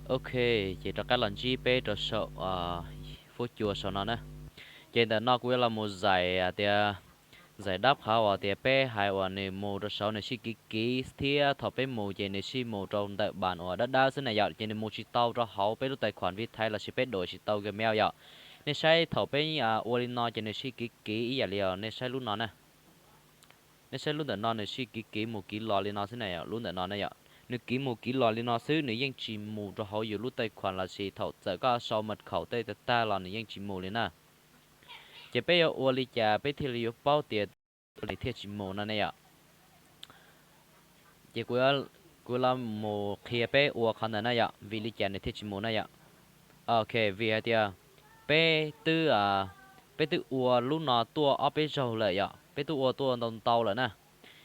Ok, ces rov qab los ntsib peb rau saum fuab cua saum no na. Ces ntawm no kuv yuav los mus zais tias, zais dab qhov uas tias peb hais uas nws mus rau saud nws sij kiv kiv thiab thaum peb mus ces nws sij mus rau ntawm npas uas dawb dawb xwb na yom, ces nws mus tsis tau rau hauv peb lub tais khuam Vitae lossis peb dua tsis tau Gmail yom. Nej saib thaum peb ua li no ces nws sij kiv kiv ib yam li os, nej saib lub no na. Nej saib lub ntawm no nws sij kiv kiv mus kiv los li no xwb na yom, lub ntawm no na yom. Nws kiv mus kiv los li no xwb, nws yeej tsis mus rau hauv yus lub tais khuam lossis thaum txawm koj sau mật khẩu tej tag tag los nws yeej tsis mus li na. Ces peb yuav ua li cas peb thiaj li yuav paub tias nws thiaj tsis mus no ne yom? Ces kuv, kuv los mus qhia peb ua qhov ntawd na yom, vim li cas nws thiaj tsis mus na yom. Ok, vim hais tias peb twb, peb twb ua lub no tuaj ob peb zaug lawm yom, peb twb ua tuaj ntau ntau lawm na.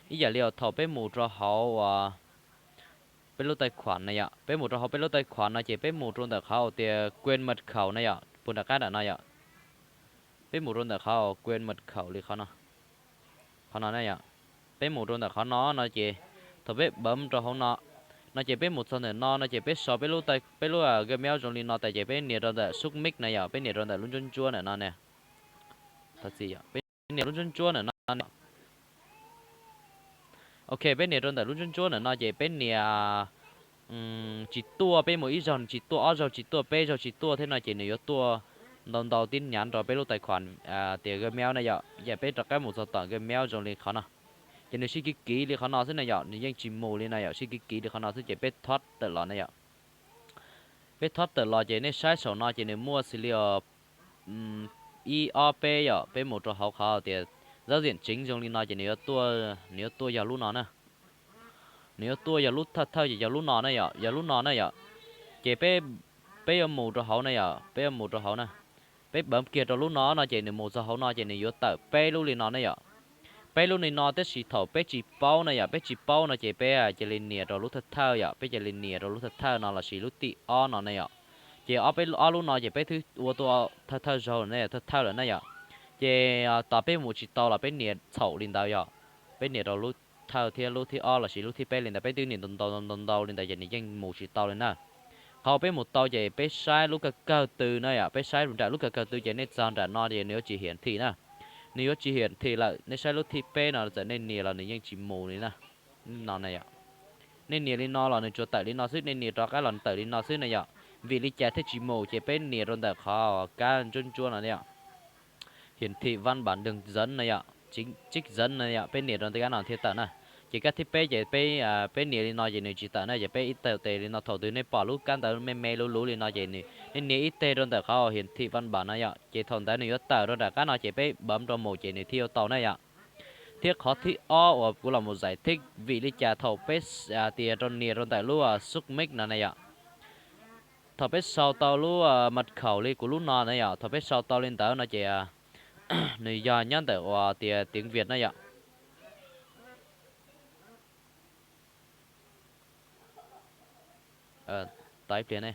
Ib yam li thaum peb mus rau hauv peb lub tais khuam na yom, peb mus rau hauv peb lub tais khuam no ces peb mus rau ntawm qhov tias quên mật khẩu na yom, puag nram qab nram no yom. Peb mus rau ntawm qhov quên mật khẩu li qhov no, qhov no na yom. Peb mus rau ntawm qhov no no ces thaum peb bấm rau hauv no, no ces peb mus txog ntawm no no ces peb sau peb lub, peb lub Gmail zoo li no tas ces peb nias rau ntawm xúc mix na yom, peb nias rau ntawm lub ntsuab ntsuab ntawm no ne. Thov txim, peb nias lub ntsuab ntsuab ntawm no. Ok, peb nias rau ntawm lub ntsuab ntsuab ntawm no ces peb nias tsis tuaj, peb mus ib zaug nws tsis tuaj, ob zaug tsis tuaj, peb zaug tsis tuaj thiab no ces nws yuav tuaj ntau ntau tib nyav rau peb lub tais khuam tias Gmail na yom. Yam peb rov qab mus txog tom Gmail zoo li qhov no, ces nws sij kiv kiv li qhov no xwb na yom, nws yeej tsis mus li na yom, sij kiv kiv li qhov no xwb ces peb thob tawm los na yom. Peb thob tawm los ces nej saib saum no ces nws muaj xws li os ib ob peb yom, peb mus rau hauv qhov tias giáo diện chính zoo li no ces nws yuav tuaj, nws yuav tuaj yog lub no na. Nws yuav tuaj yog lub thawj thawj ces yog lub no na yom, yog lub no na yom. Ces peb, peb yuav mus rau hauv na yom, peb yuav mus rau hauv na. Peb bấm kiag rau lub no no ces nws mus txog hauv no ces nws yuav tawm peb lub li no na yom. Peb lub li no tab sis thaum peb tsis paub na yom, peb tsis paub no ces peb cia li nias rau lub thawj thawj yom, peb cia li nias rau lub thawj thawj no lossis lub tim ob no na yom. Ces ob peb ob lub no ces peb twb ua tuaj thawj thawj zaug na, thawj thawj lawm na yom. Ces tos peb mus tsis tau los peb nias txhaum li ntawd yom. Peb nias rau lub thawj thiab lub thib ob lossis lub thib peb li ntawd, peb twb nias ntau ntau ntau ntau li ntawd ces nws yeej mus tsis tau li na. Qhov peb mus tau ces peb saib lub kawg kawg tw na yom, peb saib nram lub kawg kawg tw ces nej txog nram no ces nws yuav tsis hiển thị na. Nws yuav tsis hiển thị lawm, nej saib lub thib peb no txawm nej nias los nws yeej tsis mus li na. No na yom. Nej nias li no los nws tsuas tawm li no xwb, nej nias rov qab los tawm li no xwb na yom. Vim li cas thiaj tsis mus ces peb nias rau ntawm qhov kab ntsuab ntsuab no yom. Hiển thị văn bản đường dẫn no yom, chính trích dẫn no yom, peb nias rau ntawm kab no thiaj tawm na. Ces kab thib peb ces peb, peb nias li no ces nws tsis tawm na, ces peb ib tawm tes li no, thaum twg nej pom lub kab ntawd me me luv luv li no ces nej nias ib teg rau ntawm qhov hiển thị văn bản no yom, ces thaum ntawd nws yuav tawm rau nram qab no ces peb bấm rau mus ces nws thiaj yuav tau na yom. Thiab qhov thib ob uas kuv los mus giải thích vim li cas thaum peb tias rau nias rau ntawm lub xúc mix no na yom. Thaum peb sau tau lub mật khẩu li kuv lub no na yom, thaum peb sau tau li ntawd no ces nws yog nyob ntawm uas tias tiếng Việt na yom. Tos ib pliag ne.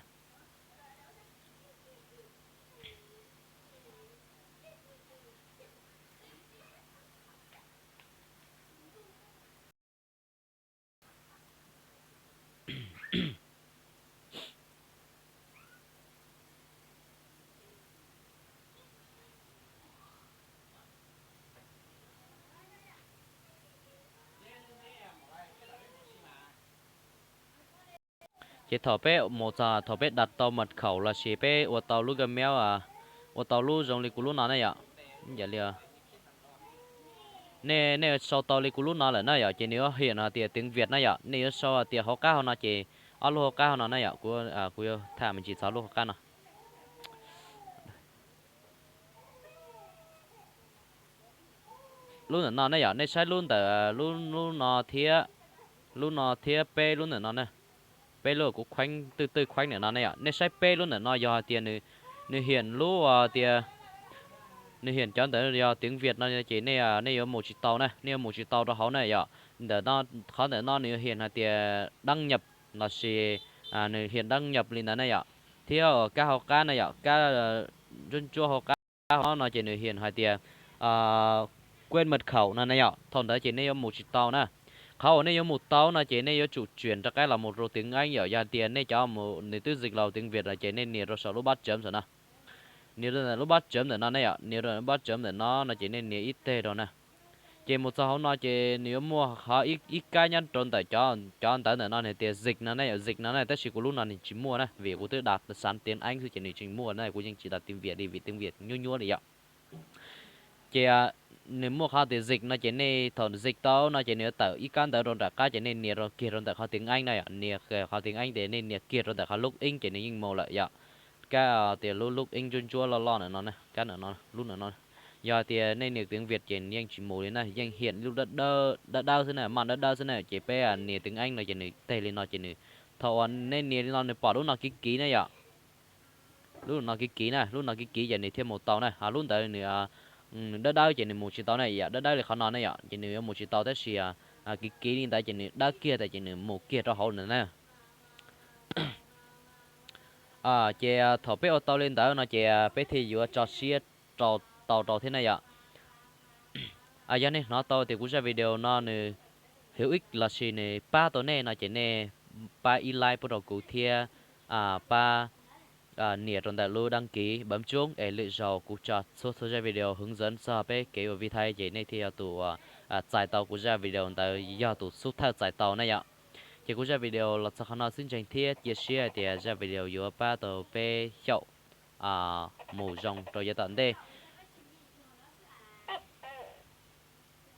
Ces thaum peb mus txog thaum peb đặt tau mật khẩu lossis peb ua tau lub Gmail, ua tau lub zoo li kuv lub no ne yom. Yam li nej, nej sau tau li kuv lub no lawm na yom, ces nws yuav hiển hais tias tiếng Việt na yom, nej yuav sau hais tias hauv qab hauv no ces ob lub hauv qab hauv no na yom, kuv, kuv yuav tham me ntsis txog lub hauv qab no. Lub ntawm no ne yom, nej saib lub ntawm lub, lub no thiab, lub no thiab peb lub ntawm no na. Peb lub kuv kheeb twj twj kheeb ntawm no ne yom, nej saib peb lub ntawm no yog hais tias nws, nws hiển lub tias, nws hiển cov ntawd yog tiếng Việt no ces nej, nej yuav mus tsis tau na, nej yuav mus tsis tau rau hauv na yom. Ntawm no, qhov ntawm no nws hiển hais tias đăng nhập lossis nws hiển đăng nhập li ntawd na yom. Thiab kab hauv qab na yom, kab ntsuab ntsuab hauv qab hauv no ces nws hiển hais tias quên mật khẩu no na yom. Thaum ntawd ces nej yuav mus tsis tau na. Qhov uas nej yuav mus tau no ces nej yuav tsum tshwm rov qab los mus rau tiếng Anh yom. Yog hais tias nej cov mus nws twb dịch los tiếng Việt lawm ces nej nias rau saum lub bát chấm saum no. Nias rau lub bát chấm ntawm no ne yom, nias rau lub bát chấm ntawm no no ces nej nias ib teg rau na. Ces mus txog hauv no ces nws yuav muaj qhov ib kab nyob rau ntawm cov ntawv ntawm no nws tias dịch no ne yom, dịch no ne, tab sis kuv lub no nws tsis muaj na, vim kuv twb đọc sẵn tiếng Anh xwb ces nws tsis muaj na, kuv yeej tsis đọc tiếng Việt li vim tiếng Việt nyuab nyuab li yom. Ces nws muaj qhov tias dịch no ces nej thaum dịch tau no ces nws yuav tawm ib kab ntawv rau nram qab ces nej nias rau kiag rau ntawm qhov tiếng Anh na yom, nias qhov tiếng Anh ces nej nias kiag rau ntawm qhov lub ib ces nws yeej mus lawm yom. Kab tias lub lub ib ntsuab ntsuab loj loj ntawm no, kab ntawm no, lub ntawm no. Yog tias nej nias tiếng Việt ces nws yeej tsis mus li na, yeej hiển lub dawb dawb xwb na, maj dawb dawb xwb na, ces peb nias tiếng Anh no ces nws teg li no ces nws, thaum uas nej nias li no nws pom lub no kiv kiv na yom. Lub no kiv kiv na, lub no kiv kiv ces nws thiaj mus tau na, ho lub ntawd nws dawb dawb ces nws mus tsis tau na yom, dawb dawb li qhov no ne yom ces nws yuav mus tsis tau, tab sis kiv kiv li ntawd ces nws dawb kiag tas ces nws mus kiag rau hauv ntawd na. Ces thaum peb ua tau li ntawd no ces peb thiaj yuav tso siab rau, tau rau thiab na yom. Yog nej hnov tau tias kuv zaj video no nws hữu ích lossis nws pab tau nej no ces nej pab ib like pub rau kuv thiab pab nias rau ntawm lub đăng ký bấm chuông es lwm zaus kuv tso txhua txhua zaj video hướng dẫn txog peb kev ua vi thaib ces nej thiaj yog tus uas txais tau kuv zaj video ntawd yog tus xub thawj txais tau na yom. Ces kuv zaj video los txog qhov no xwb, ntseeg thiab cia siab hais tias zaj video yuav pab tau peb xyaum mus zoo rau yav tom ntej.